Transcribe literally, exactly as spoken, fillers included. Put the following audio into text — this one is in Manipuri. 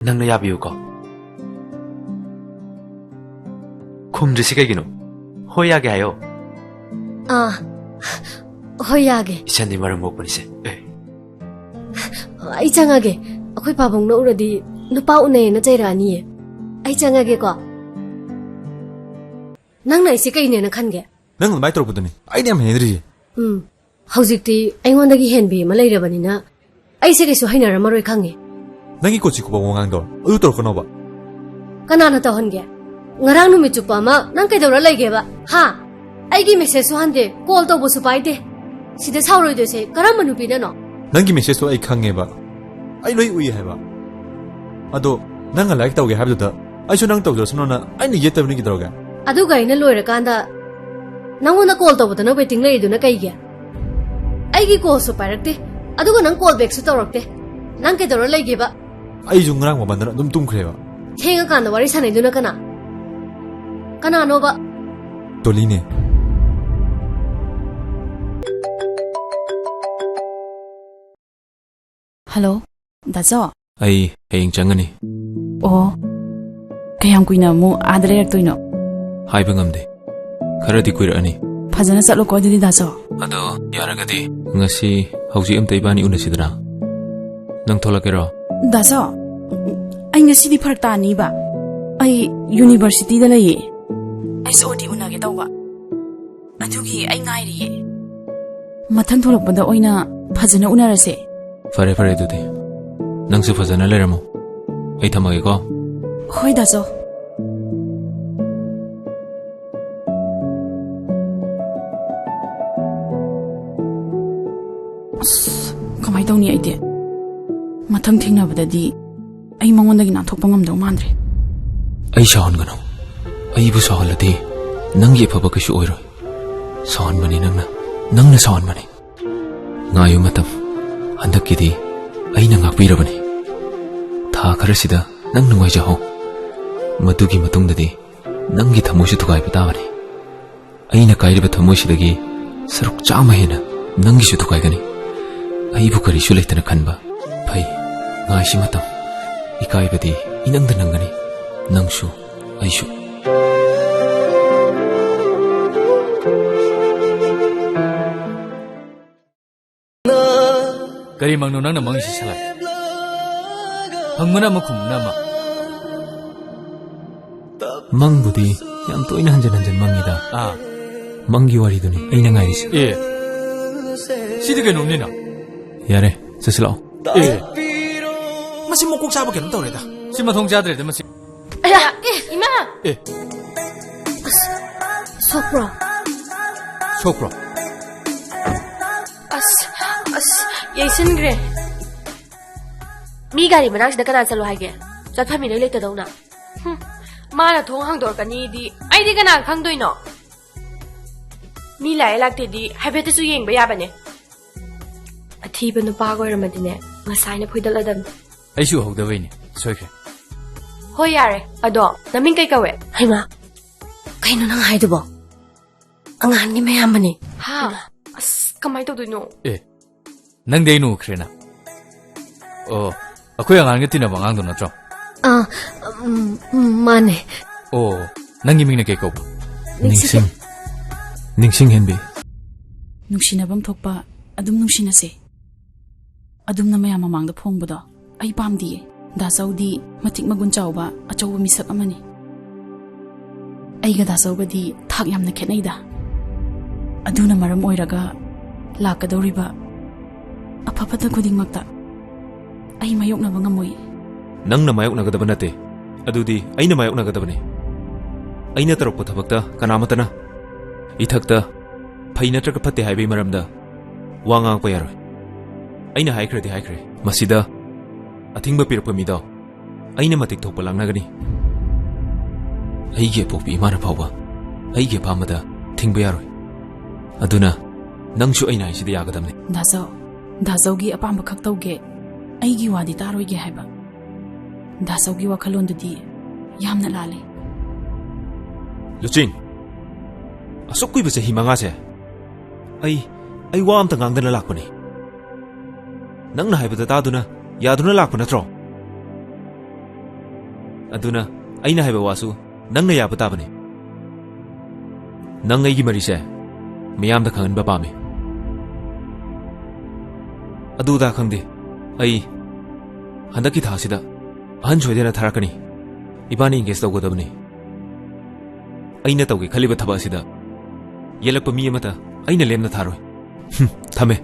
ꯅꯪꯅ ꯌꯥꯕꯤꯌꯨꯀꯣ꯫ ꯈꯨꯝꯗ꯭ꯔꯤꯁꯤ ꯀꯩꯒꯤꯅꯣ? ꯍꯣꯏ, ꯌꯥꯒꯦ ꯍꯥꯏꯌꯣ꯫ ꯑꯥ, ꯍꯣꯏ, ꯌꯥꯒꯦ꯫ ꯏꯆꯟꯗꯤ ꯃꯔꯝ ꯃꯣꯛꯄꯅꯤꯁꯦ꯫ ꯑꯦ꯫ ꯑꯩ ꯆꯪꯉꯒꯦ꯫ ꯑꯩꯈꯣꯏ ꯄꯥꯕꯨꯡꯅ ꯎꯔꯗꯤ ꯅꯨꯄꯥ ꯎꯅꯩꯌꯦꯅ ꯆꯩꯔꯛꯑꯅꯤꯌꯦ꯫ ꯑꯩ ꯆꯪꯉꯒꯦꯀꯣ꯫ ꯅꯪꯅ ꯑꯩꯁꯦ ꯀꯩꯅꯦꯅ ꯈꯟꯒꯦ? ꯅꯪ ꯑꯗꯨꯃꯥꯏꯅ ꯇꯧꯔꯛꯄꯗꯨꯅꯦ ꯑꯩꯅ ꯌꯥꯝ ꯍꯩꯅꯗ꯭ꯔꯤꯁꯦ꯫ ꯎꯝ, ꯍꯧꯖꯤꯛꯇꯤ ꯑꯩꯉꯣꯟꯗꯒꯤ ꯍꯦꯟꯕꯤ ꯑꯃ ꯂꯩꯔꯕꯅꯤꯅ ꯑꯩꯁꯦ ꯀꯩꯁꯨ ꯍꯩꯅꯔꯝꯃꯔꯣꯏ ꯈꯪꯉꯦ꯫ ꯅꯪꯒꯤ ꯀꯣꯆꯤ ꯀꯣꯄꯥ ꯋꯥꯉꯥꯡꯗꯣ ꯑꯗꯨ ꯇꯧꯔꯛꯀꯅꯣꯕ꯫ ꯀꯅꯥꯅ ꯇꯧꯍꯟꯒꯦ? ꯉꯔꯥꯡ ꯅꯨꯃꯤꯠ ꯆꯨꯞꯄ ꯑꯃ ꯅꯪ ꯀꯩꯗꯧꯔ ꯂꯩꯒꯦꯕ? ꯍꯥ? ꯑꯩꯒꯤ ꯃꯦꯁꯦꯖꯁꯨ ꯍꯟꯗꯦ, ꯀꯣꯜ ꯇꯧꯕꯁꯨ ꯄꯥꯏꯗꯦ꯫ ꯁꯤꯗ ꯁꯥꯎꯔꯣꯏꯗꯣꯏꯁꯦ ꯀꯔꯝꯕ ꯅꯨꯄꯤꯅꯅꯣ? ꯅꯪꯒꯤ ꯃꯦꯁꯦꯖꯇꯣ ꯑꯩ ꯈꯪꯉꯦꯕ, ꯑꯩ ꯂꯣꯏ ꯎꯏ ꯍꯥꯏꯕ꯫ ꯑꯗꯣ ꯅꯪꯅ ꯂꯥꯏꯛ ꯇꯧꯒꯦ ꯍꯥꯏꯕꯗꯨꯗ ꯑꯩꯁꯨ ꯅꯪ ꯇꯧꯖꯔꯁꯅꯨꯅ ꯑꯩꯅ ꯌꯦꯠꯇꯕꯅꯤ ꯀꯩꯗꯧꯔꯒꯦ? ꯑꯗꯨꯒ ꯑꯩꯅ ꯂꯣꯏꯔꯀꯥꯟꯗ ꯅꯪꯉꯣꯟꯗ ꯀꯣꯜ ꯇꯧꯕꯗꯅ ꯋꯦꯇꯤꯡ ꯂꯩꯔꯤꯗꯨꯅ ꯀꯩꯒꯤ? ꯑꯩꯒꯤ ꯀꯣꯜꯁꯨ ꯄꯥꯏꯔꯛꯇꯦ, ꯑꯗꯨꯒ ꯅꯪ ꯀꯣꯜ ꯕꯦꯛꯁꯨ ꯇꯧꯔꯛꯇꯦ꯫ ꯅꯪ ꯀꯩꯗꯧꯔ ꯂꯩꯒꯦꯕ? ꯑꯩꯁꯨ ꯉꯔꯥꯡ ꯃꯄꯥꯟꯗꯅ ꯑꯗꯨꯝ ꯇꯨꯝꯈ꯭ꯔꯦꯕ꯫ ꯊꯦꯡꯉꯀꯥꯟꯗ ꯋꯥꯔꯤ ꯁꯥꯟꯅꯩꯗꯨꯅ ꯀꯅꯥ? ꯀꯅꯥꯅꯣꯕ? ꯇꯣꯂꯤꯅꯦ꯫ ꯍꯜꯂꯣ, ꯗꯥꯆꯣ꯫ ꯑꯩ ꯍꯌꯦꯡ ꯆꯪꯒꯅꯤ꯫ ꯑꯣ, ꯀꯌꯥꯝ ꯀꯨꯏꯅ ꯑꯃꯨꯛ ꯑꯥꯗ ꯂꯩꯔꯛꯇꯣꯏꯅꯣ? ꯍꯥꯏꯕ ꯉꯝꯗꯦ꯫ ꯈꯔꯗꯤ ꯀꯨꯏꯔꯛꯑꯅꯤ꯫ ꯐꯖꯅ ꯆꯠꯂꯣꯀꯣ ꯑꯗꯨꯗꯤ, ꯗꯥꯆꯣ꯫ ꯑꯗꯣ ꯌꯥꯔꯒꯗꯤ ꯉꯁꯤ ꯍꯧꯖꯤꯛ ꯑꯝꯇ ꯏꯕꯥꯅꯤ ꯎꯅꯁꯤꯗꯅ꯫ ꯅꯪ ꯊꯣꯛꯂꯛꯀꯦꯔꯣ? ꯗꯥꯆꯣ, ꯑꯩ ꯉꯁꯤꯗꯤ ꯐꯔꯛ ꯇꯥꯅꯤꯕ꯫ ꯑꯩ ꯌꯨꯅꯤꯚꯔꯁꯤꯇꯤꯗ ꯂꯩꯌꯦ꯫ ꯑꯩꯁ ꯑꯣ ꯗꯤ ꯎꯅꯒꯦ ꯇꯧꯕ꯫ ꯑꯗꯨꯒꯤ ꯑꯩ ꯉꯥꯏꯔꯤꯌꯦ꯫ ꯃꯊꯪ ꯊꯣꯛꯂꯛꯄꯗ ꯑꯣꯏꯅ ꯐꯖꯅ ꯎꯅꯔꯁꯦ꯫ ꯐꯔꯦ, ꯐꯔꯦ, ꯑꯗꯨꯗꯤ ꯅꯪꯁꯨ ꯐꯖꯅ ꯂꯩꯔꯝꯃꯣ꯫ ꯑꯩ ꯊꯝꯃꯒꯦꯀꯣ꯫ ꯍꯣꯏ, ꯗꯥꯆꯣ꯫ ꯑꯁ, ꯀꯃꯥꯏ ꯇꯧꯅꯤ ꯑꯩꯗꯤ? ꯃꯊꯪ ꯊꯦꯡꯅꯕꯗꯗꯤ ꯑꯩ ꯃꯉꯣꯟꯗꯒꯤ ꯅꯥꯟꯊꯣꯛꯄ ꯉꯝꯗꯧ ꯃꯥꯟꯗ꯭ꯔꯦ꯫ ꯑꯩ ꯁꯥꯎꯍꯟꯒꯅꯨ꯫ ꯑꯩꯕꯨ ꯁꯥꯎꯍꯜꯂꯗꯤ ꯅꯪꯒꯤ ꯑꯐꯕ ꯀꯩꯁꯨ ꯑꯣꯏꯔꯣꯏ꯫ ꯁꯥꯎꯍꯟꯕꯅꯤ ꯅꯪꯅ, ꯅꯪꯅ ꯁꯥꯎꯍꯟꯕꯅꯤ꯫ ꯉꯥꯏꯌꯨ ꯃꯇꯝ, ꯍꯟꯗꯛꯀꯤꯗꯤ ꯑꯩꯅ ꯉꯥꯛꯄꯤꯔꯕꯅꯤ꯫ ꯊꯥ ꯈꯔꯁꯤꯗ ꯅꯪ ꯅꯨꯡꯉꯥꯏꯖꯍꯧ꯫ ꯃꯗꯨꯒꯤ ꯃꯇꯨꯡꯗꯗꯤ ꯅꯪꯒꯤ ꯊꯃꯣꯏꯁꯨ ꯊꯨꯒꯥꯏꯕ ꯇꯥꯕꯅꯤ꯫ ꯑꯩꯅ ꯀꯥꯏꯔꯤꯕ ꯊꯃꯣꯏꯁꯤꯗꯒꯤ ꯁꯔꯨꯛ ꯆꯥꯝꯃ ꯍꯦꯟꯅ ꯅꯪꯒꯤꯁꯨ ꯊꯨꯒꯥꯏꯒꯅꯤ꯫ ꯑꯩꯕꯨ ꯀꯔꯤꯁꯨ ꯂꯩꯇꯅ ꯈꯟꯕ ꯐꯩ꯫ ꯉꯥꯏꯁꯤ ꯃꯇꯝ꯫ ꯀꯥꯏꯕꯗꯤ ꯏꯅꯪꯗ ꯅꯪꯒꯅꯤ, ꯅꯪꯁꯨ ꯑꯩꯁꯨ꯫ ꯀꯔꯤ ꯃꯪꯅꯣ ꯅꯪꯅ ꯃꯪꯉꯤꯁꯤ, ꯁꯂꯥꯏ? ꯍꯪꯕꯅ ꯑꯃ, ꯈꯨꯝꯕꯅ ꯑꯃ꯫ ꯃꯪꯕꯨꯗꯤ ꯌꯥꯝ ꯇꯣꯏꯅ ꯍꯟꯖꯤꯟ ꯍꯟꯖꯤꯟ ꯃꯪꯉꯤꯗ꯫ ꯑꯥ꯫ ꯃꯪꯒꯤ ꯋꯥꯔꯤꯗꯨꯅꯤ ꯑꯩꯅ ꯉꯥꯏꯔꯤꯁꯦ꯫ ꯑꯦ, ꯁꯤꯗꯤ ꯀꯩꯅꯣꯝꯅꯤꯅ꯫ ꯌꯥꯔꯦ, ꯆꯠꯁꯤ ꯂꯥꯛꯑꯣ꯫ ꯑꯦ, ꯃꯁꯤ ꯃꯀꯣꯛ ꯆꯥꯕ ꯀꯩꯅꯣꯝ ꯇꯧꯔꯦꯗ꯫ ꯁꯤ ꯃꯊꯣꯡ ꯆꯥꯗ꯭ꯔꯦꯗ ꯃꯁꯤ꯫ ꯑꯌꯥ, ꯑꯦ, ꯏꯃꯥ! ꯑꯦ꯫ ꯑꯁ, ꯁꯣꯛꯄ꯭ꯔꯣ? ꯁꯣꯛꯄ꯭ꯔꯣ? ꯑꯁ, ꯑꯁ, ꯌꯩꯁꯤꯟꯈ꯭ꯔꯦ꯫ ꯃꯤ ꯒꯥꯔꯤ ꯃꯅꯥꯛꯁꯤꯗ ꯀꯅꯥ ꯆꯠꯂꯣ ꯍꯥꯏꯒꯦ? ꯆꯠꯐꯝ ꯏꯔꯩ ꯂꯩꯇꯗꯧꯅ꯫ ꯍꯨꯝ, ꯃꯥꯅ ꯊꯣꯡ ꯍꯥꯡꯗꯣꯔꯛꯀꯅꯤꯗꯤ ꯑꯩꯗꯤ ꯀꯅꯥ ꯈꯪꯗꯣꯏꯅꯣ? ꯃꯤ ꯂꯥꯛꯑꯦ ꯂꯥꯛꯇꯦꯗꯤ ꯍꯥꯏꯐꯦꯠꯇꯁꯨ ꯌꯦꯡꯕ ꯌꯥꯕꯅꯦ꯫ ꯑꯊꯤꯕ ꯅꯨꯄꯥꯒ ꯑꯣꯏꯔꯝꯃꯗꯤꯅꯦ, ꯉꯁꯥꯏꯅ ꯐꯣꯏꯗꯠꯂꯗꯕꯅꯦ꯫ ꯑꯩꯁꯨ ꯎꯍꯧꯗꯕꯩꯅꯦ, ꯁꯣꯏꯈ꯭ꯔꯦ꯫ ꯍꯣꯏ, ꯌꯥꯔꯦ꯫ ꯑꯗꯣ ꯅꯃꯤꯡ ꯀꯩ ꯀꯧꯋꯦ? ꯍꯩꯃꯥ, ꯀꯩꯅꯣ ꯅꯪ ꯍꯥꯏꯗꯨꯕꯣ? ꯑꯉꯥꯡꯒꯤ ꯃꯌꯥꯝꯕꯅꯦ꯫ ꯍꯥ? ꯍꯩꯃꯥ꯫ ꯑꯁ, ꯀꯃꯥꯏꯅ ꯇꯧꯗꯣꯏꯅꯣ? ꯑꯦ, ꯅꯪꯗꯤ ꯑꯩ ꯎꯈ꯭ꯔꯦꯅ꯫ ꯑꯣ, ꯑꯩꯈꯣꯏ ꯑꯉꯥꯡꯒ ꯇꯤꯟꯅꯕ ꯑꯉꯥꯡꯗꯣ ꯅꯠꯇ꯭ꯔꯣ? ꯑꯥ, ꯎꯝ, ꯎꯝ, ꯃꯥꯅꯦ꯫ ꯑꯣ, ꯅꯪꯒꯤ ꯃꯤꯡꯅ ꯀꯩ ꯀꯧꯕ? ꯅꯤꯡꯁꯤꯡ-, ꯅꯤꯡꯁꯤꯡ ꯍꯦꯟꯕꯤ꯫ ꯅꯨꯡꯁꯤꯅꯐꯝ ꯊꯣꯛꯄ ꯑꯗꯨꯝ ꯅꯨꯡꯁꯤꯅꯁꯦ꯫ ꯑꯗꯨꯝꯅ ꯃꯌꯥꯝ ꯃꯃꯥꯡꯗ ꯐꯣꯡꯕꯗꯣ ꯑꯩ ꯄꯥꯝꯗꯤꯌꯦ꯫ ꯗꯥꯆꯧꯗꯤ ꯃꯇꯤꯛ ꯃꯒꯨꯟ ꯆꯥꯎꯕ ꯑꯆꯧꯕ ꯃꯤꯁꯛ ꯑꯃꯅꯤ꯫ ꯑꯩꯒ ꯗꯥꯆꯧꯒꯗꯤ ꯊꯥꯛ ꯌꯥꯝꯅ ꯈꯦꯠꯅꯩꯗ꯫ ꯑꯗꯨꯅ ꯃꯔꯝ ꯑꯣꯏꯔꯒ ꯂꯥꯛꯀꯗꯧꯔꯤꯕ ꯑꯐ ꯐꯠꯇ ꯈꯨꯗꯤꯡꯃꯛꯇ ꯑꯩ ꯃꯥꯌꯣꯛꯅꯕ ꯉꯝꯃꯣꯏ꯫ ꯅꯪꯅ ꯃꯥꯌꯣꯛꯅꯒꯗꯕ ꯅꯠꯇꯦ, ꯑꯗꯨꯗꯤ ꯑꯩꯅ ꯃꯥꯌꯣꯛꯅꯒꯗꯕꯅꯤ꯫ ꯑꯩꯅ ꯇꯧꯔꯛꯄ ꯊꯕꯛꯇ ꯀꯅꯥꯃꯠꯇꯅ ꯏꯊꯛꯇ ꯐꯩ ꯅꯠꯇ꯭ꯔꯒ ꯐꯠꯇꯦ ꯍꯥꯏꯕꯒꯤ ꯃꯔꯝꯗ ꯋꯥ ꯉꯥꯡꯉꯛꯄ ꯌꯥꯔꯣꯏ꯫ ꯑꯩꯅ ꯍꯥꯏꯈ꯭ꯔꯗꯤ ꯍꯥꯏꯈ꯭ꯔꯦ, ꯃꯁꯤꯗ ꯑꯊꯤꯡꯕ ꯄꯤꯔꯛꯄ ꯃꯤꯗꯣ ꯑꯩꯅ ꯃꯇꯤꯛ ꯊꯣꯛꯄ ꯂꯥꯡꯅꯒꯅꯤ꯫ ꯑꯩꯒꯤ ꯑꯄꯣꯛꯄꯤ ꯏꯃꯥꯅ ꯐꯥꯎꯕ ꯑꯩꯒꯤ ꯑꯄꯥꯝꯕꯗ ꯊꯤꯡꯕ ꯌꯥꯔꯣꯏ꯫ ꯑꯗꯨꯅ ꯅꯪꯁꯨ ꯑꯩꯅ ꯍꯥꯏꯁꯤꯗ ꯌꯥꯒꯗꯕꯅꯤ꯫ ꯗꯥꯆꯧ, ꯗꯥꯆꯧꯒꯤ ꯑꯄꯥꯝꯕ ꯈꯛ ꯇꯧꯒꯦ, ꯑꯩꯒꯤ ꯋꯥꯗꯤ ꯇꯥꯔꯣꯏꯒꯦ ꯍꯥꯏꯕ꯫ ꯗꯥꯆꯧꯒꯤ ꯋꯥꯈꯜꯂꯣꯟꯗꯨꯗꯤ ꯌꯥꯝꯅ ꯂꯥꯜꯂꯦ꯫ ꯂꯨꯆꯤꯡ, ꯑꯁꯨꯛ ꯀꯨꯏꯕ ꯆꯍꯤ ꯃꯉꯥꯁꯦ ꯑꯩ, ꯑꯩ ꯋꯥ ꯑꯝꯇ ꯉꯥꯡꯗꯅ ꯂꯥꯛꯄꯅꯤ꯫ ꯅꯪꯅ ꯍꯥꯏꯕꯗ ꯇꯥꯗꯨꯅ ꯌꯥꯗꯨꯅ ꯂꯥꯛꯄ ꯅꯠꯇ꯭ꯔꯣ? ꯑꯗꯨꯅ ꯑꯩꯅ ꯍꯥꯏꯕ ꯋꯥꯁꯨ ꯅꯪꯅ ꯌꯥꯕ ꯇꯥꯕꯅꯤ꯫ ꯅꯪ ꯑꯩꯒꯤ ꯃꯔꯤꯁꯦ ꯃꯤꯌꯥꯝꯗ ꯈꯪꯍꯟꯕ ꯄꯥꯝꯃꯤ꯫ ꯑꯗꯨꯗ ꯈꯪꯗꯦ꯫ ꯑꯩ ꯍꯟꯗꯛꯀꯤ ꯊꯥ ꯑꯁꯤꯗ ꯑꯍꯟ ꯁꯣꯏꯗꯅ ꯊꯥꯔꯛꯀꯅꯤ꯫ ꯏꯕꯥꯅꯤ engage ꯇꯧꯒꯗꯕꯅꯤ꯫ ꯑꯩꯅ ꯇꯧꯒꯦ ꯈꯜꯂꯤꯕ ꯊꯕꯛ ꯑꯁꯤꯗ ꯌꯦꯠꯂꯛꯄ ꯃꯤ ꯑꯃꯠꯇ ꯑꯩꯅ ꯂꯦꯝꯅ ꯊꯥꯔꯣꯏ꯫ ꯍꯨꯝ, ꯊꯝꯃꯦ꯫